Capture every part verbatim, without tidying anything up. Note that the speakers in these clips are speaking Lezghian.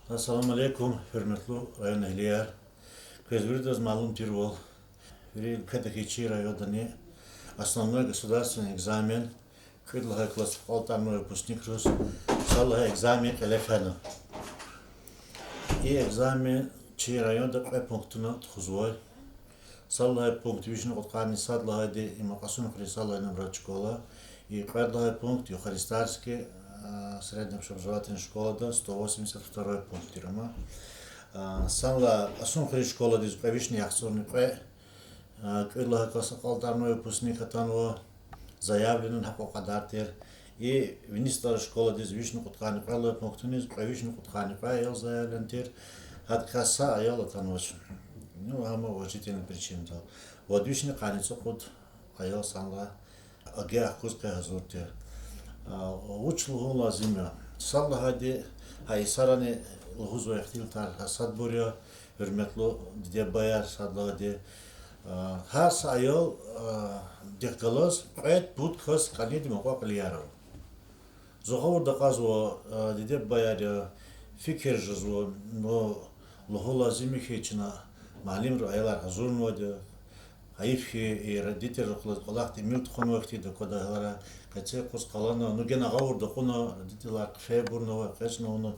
Ассаламу алейкум, гьуьрметлу районэгьлияр. Квез виридаз малум тирвал, вири уьлкведа хьи, чи райондани основной государственный экзамен кӀуьд лагьай класс кьалтӀарнавай выпускникриз сад лагьай экзамен кьиле фена. И экзамен чи районда кьве пунктуна тухузвай. Сад лагьай пункт вишни кьудкъанни сад лагьайди, им Кьасумхуьруьн сад лагьай нумрадин школа, и кьвед лагьай пункт Юхаристарский средняя общеобразовательная школада, сто восемьдесят второй пункт тир ам. Санлай Кьасумхуьруьн школадиз кьве вишни яхцӀурни кьве кӀуьд лагьай класс кьалтӀарнавай выпускник атанва, заявлена гьакӀ кьадар тир. И Винистар школадиз вишни кьудкъанни кьвед лагьай пунктуниз кьве вишни кьудкъанни кьве аял заявлена тир, гьадакай са аял атанвач. Ну, ам уважительный причинадал. Вад вишни къанни цӀукьуд аял санлай ЕГЭ ахкваз къе гьазур тир. Вуч лугьун лазим я? Сад лагьайди, гьа йисарани лугьузвай ихтилатар гьа садбур я, гьуьрметлу диде-бубаяр, сад лагьайди, гьар са аялдихъ галаз кьвед-пуд кас кӀаниди мукьва-кьилияр ава. Зун гъавурда акьазва, диде-бубаяр я, фикир жезва, ну, лугьун лазим я хьи, чна, муаллимри аялар гьазурнавайди я, гьайиф хьи, и родительрихъ галаз кӀвалах тӀимил тухванвай хьтинди аквада аялар, къеци-къуз къалана, ну, гена гъавурда акьуна, родителар хъфейбурнава, экъечӀна авуна,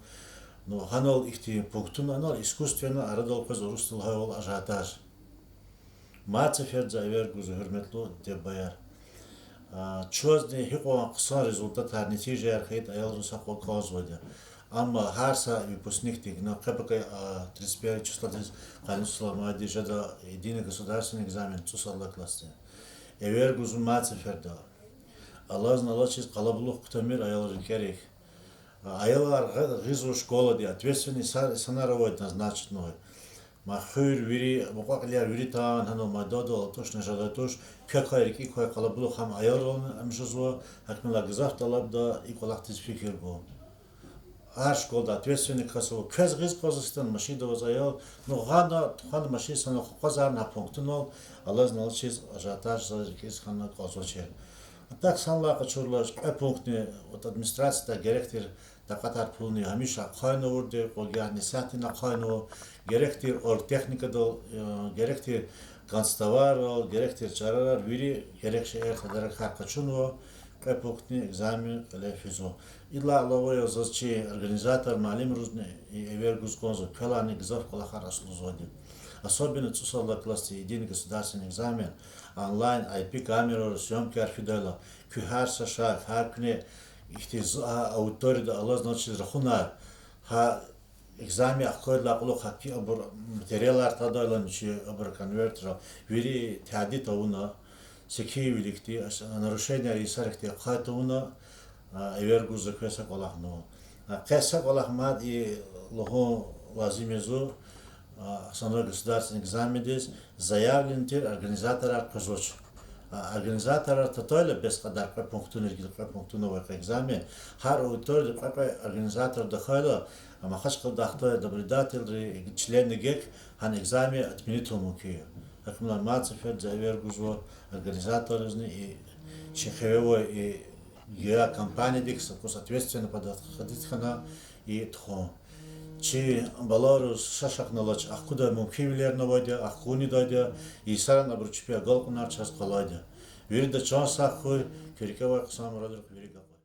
ну, гьанал ихьтин пунктуна, анал искусственно арадал къвезва урусдал лагьайвал ажиотаж. Мад сеферда за эвер гузва, гьуьрметлу диде-бубаяр. Чазни гьикьван хъсан результатар, нетижаяр хьайитӀа, аялриз гьакьван кӀанзавайди я. Амма гьар са выпускникдихъ, ну, къе-пака, тридцать первого числадиз къанни цӀусад лагьай майдиз жеда единый государственный экзамен цӀусад лагьай классдин. Эвер гузва мад сеферда. Алазни алачиз къалабулух кутамир аялрин рикӀерик. Аялар гъ-, гъизва школади, ответственный са-, инсанар авайди назначитнавай. Ма хуьр вири, мукьва-кьилияр вири тан гьанал майдандал алтӀушна жедай туш, квекай, рикӀикай къалабулух гьам аялрални ам жезва, гьакӀ хьайила гзаф тӀалабда и кӀвалахдиз фикир гун. Гьар школада ответственный кас ава, квез гъиз кӀанзава хьтин машинда аваз аял, ну, гъана, тухвана машин санал къакъвазарна гьа пунктунал, алазни алачиз ажиотаж заз рикӀиз хьана кӀанзавачир. А так санлай къачурла, кьве пунктни, вот, администрациядай герек тир такьатар, пулни гьамиша ахъайна авурди, къвагьни сятдин ахъайнава, герек тир оргтехникадал, герек тир канцтоваррал, герек тир чарарар, вири герек шейэр тадаракай къачунва, кьве пунктни экзамен кьиле физва. Идалай алава я заз чи организатор муаллимризни эвер гуз кӀанзава, квелайни гзаф кӀвалахар аслузвайди. Особенно цӀусад лагьай классдин единый государственный экзамен, онлайн, I P камерайра съёмкаяр фидайла, куь гьар са шаг, гьар куьне ихьтин з-, гьа аудиторияда алазни алачиз рахунар, гьа экзамен ахквайдалай кьулухъ гьакӀ абур материалар тадайла, чи абур конвертра, вири тади тавуна, секин виликди, нарушенияр йисарихъди ахъай тавуна, эвер гуз за квез са кӀвалахни. Къе са кӀвалах мад и лугьун лазим я зун, основной государственный экзамендиз заявлен тир организаторар къвезвач. Организаторар татайла бес кьадар кьве пунктунрикай, кьве пунктуна авай экзамен, гьар аудиторияда кьве-кьве организатор тахьайла, Махачкъаладай хтай наблюдательри, членри гек гьа экзамен отменить авун мумкин я. ГьакӀ хьайила мад сеферда за эвер гузва организаторризни, и чи хиве авай и гьа компаниядихъ са кӀус ответственно подходить хьана и тухун. Чи балайриз са шакни алач, ахкудай мумкинвилерни авайди я, ахкунидайди я, йисарани абуру чпи агалкьунар чаз къалайди я. Вирида чан сагъ хьуй, куь рикӀе авай хъсан мурадрихъ вири гакьай.